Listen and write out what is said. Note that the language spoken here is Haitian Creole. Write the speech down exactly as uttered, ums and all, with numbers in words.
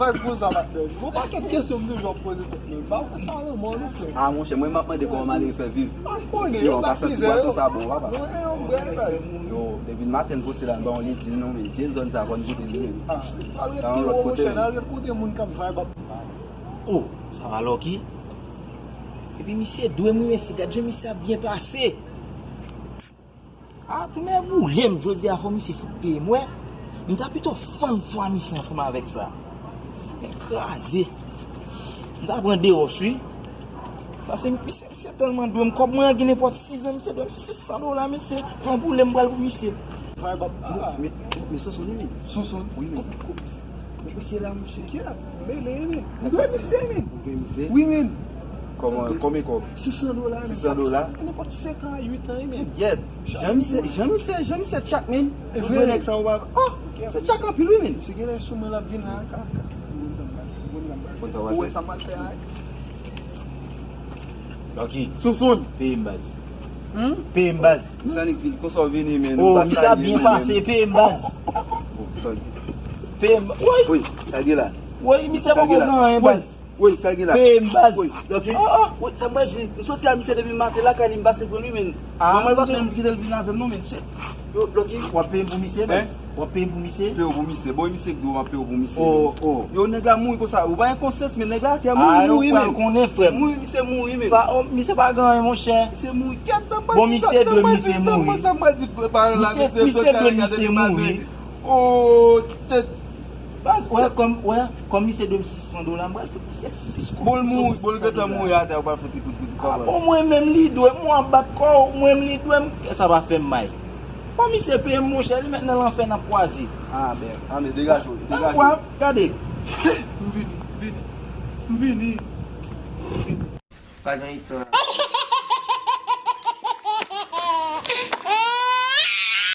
Bay poz a, patnè. Gon pakèt kesyon m toujou ap poze tèt mwen. Pa wè sa lanmò nou, frè. Ah, monchè, mwen m ap mande kòman malere fè viv. Ah, konnen, yo, an pasan ti bwason sa bon, papa. Mwen, yon bwè, baz. Yo, depi maten n poste la, n pa yon ledi, non, men vye zòn sa, fò n koute li, men. Ah, pral ret pi wo, monchè, n al ret kote moun k ap vibe ap. Oh, sa va Lucky. Epi misye dwe m wi, mesye, gad jan misye ap byen pase. Ah, tounen boule m jodi a, fò misye fout peye m, wè. M ta pito fann fwa misye ansanm avèk sa. Men kraze. M ta pran de wòch, wi. Paske misye, misye tèlman dwe m kòb, mwen gen nenpòt sizan, misye dwe m sis san dola, mesye. Pran boule m pral pou misye. Vibe ap, ah. Men, men, men Sonson, wi, men. Sonson? Wi, men. Kòman, kòman sa? Men misye la, monchè. Kiyès? Mele, men. M dwe misye, men. Ou dwe misye? Wi, men. Kòman, konbyen kòb? Sis san dola, men. Sis san dola? Nenpòt sèt an, uit an, men. Gyèt. Jan misye, jan misye, jan misye tchak, men. E vre, nèg sa, ou pa, oh, se tchak anpil, wi, men. Misye genlè sou mwen, l ap vin la. Konn sa w ap fè. Ou wè sa m pral fè a? Lucky. Sonson. Peye m, baz. Hmm? Peye m, baz. Sa nèg vin, konsa w vini, men. Oh, misye ap byen pase, peye m, baz. Peye m, woy. Woy, sa gen la. Woy, misye poko nan anyen, baz. Woy, sa gen la. Peye m, baz. Woy, Lucky. Oh, oh, woy, sa m pral di. M soti a misye depi maten lakay li, m pase pran li, men. Ah, mwen pa menm kite l vin avè m, non, men. Yo, Lucky. W ap peye m pou misye, baz. W ap peye m pou misye? Peye w pou misye. Bon, misye k di w m ap peye w pou misye. Oh, oh. Yo, nèg la mouri konsa. Ou pa gen konsyans, men nèg la atè mouri, mouri, men. Konnen, frè m. Mouri, misye mouri, men. Sa, oh, misye pa gen anyen, monchè. Misye mouri. Kèt, sa m pral di, sa m pral di, sa m pral di, pa la, misye, misye dwe misye mouri. Oh, kèt. Baz, wè, kòm, wè, kòm misye dwe m sis san dola, m pral fout misye sis kout. Bon, l mouri, bon, l gentan mouri atè, ou pral fout li kout, kout, kout. Ah, bon, mwen menm li dwe m, w ap bat kò w, mwen menm li dwe m, sa pa fè m mal. Fò misye peye m, monchè, li mèt nan lanfè n ap kwaze. Ah, ben, ah, men degaje w, degaje w. Gade. M vini, m vini, m vini. Pa gen istwa.